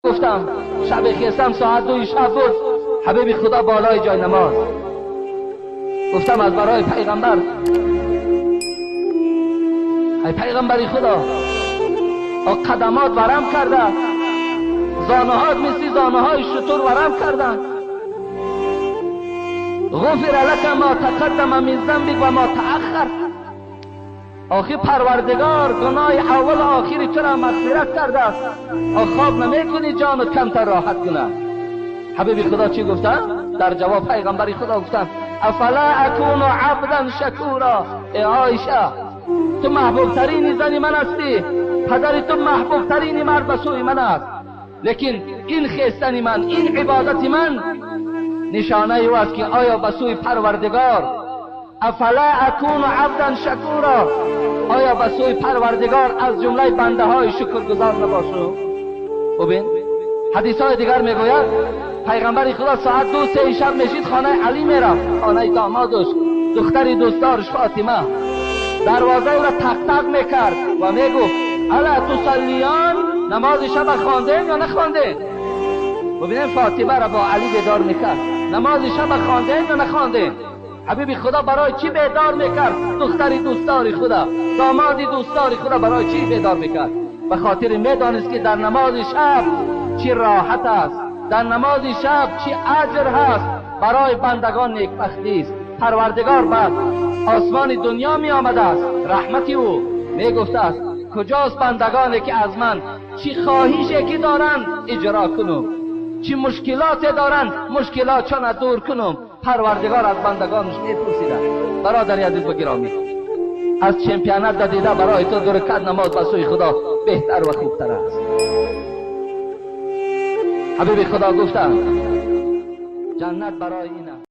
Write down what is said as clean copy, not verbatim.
Гуфтам шаб хестам соат 2 шаб буд, ҳабиби Худо болои ҷои намоз. Гуфтам аз барои пайғамбар, эй пайғамбари Худо, қадамот варам карда, зонуҳоят мисли зонуҳои шутур варам карданд. غفر لك ما تقدم من ذنبك و ما تأخر. آخی پروردگار گناه اول و آخری تو را مغفرت کرده است. خواب نمیکنی جانت کمتر راحت کنه. حبیب خدا چی گفتن؟ در جواب پیغمبر خدا گفتن افلا اکون عبدا شکورا. ای عایشه، تو محبوب ترین زن من هستی، پدر تو محبوب ترین مرد به سوی من است، لیکن این خیستن من، این عبادت من نشانه او است که آیا به سوی پروردگار افلا اکون عبدا شکورا، آیا به سوی پروردگار از جمله بنده های شکرگزار نباشم؟ ببین حدیث های دیگر میگوید پیغمبر خدا ساعت 2-3 شب میشید خانه علی میرفت، خانه دامادش، دختر دوستدارش فاطمه. دروازه او را تق تق میکرد و میگفت الا تصلیان، نماز شب خواندین یا نخواندین؟ ببینیم فاطمه را با علی بیدار میکرد، نماز شب خواندین یا نخواندین؟ حبیب خدا برای چی بیدار میکرد؟ دختر دوستدار خدا، داماد دوستدار خدا برای چی بیدار میکرد؟ به خاطر میدانست که در نماز شب چی راحت است، در نماز شب چی اجر هست، برای بندگان نیکبختی است. پروردگار بعد آسمان دنیا می آمده است، رحمت او می گفته است کجاست بندگانی که از من چی خواهشی که دارند اجرا کنم، چی مشکلات دارند مشکلاتشان دور کنم. پروردگار از بندگانش میپرسیده. برادر عزیز و گرامی، از چمپیانت دیده برای تو 2 رکعت نماز به سوی خدا بهتر و خوبتر است. حبیب خدا گفتند جنت برای این است.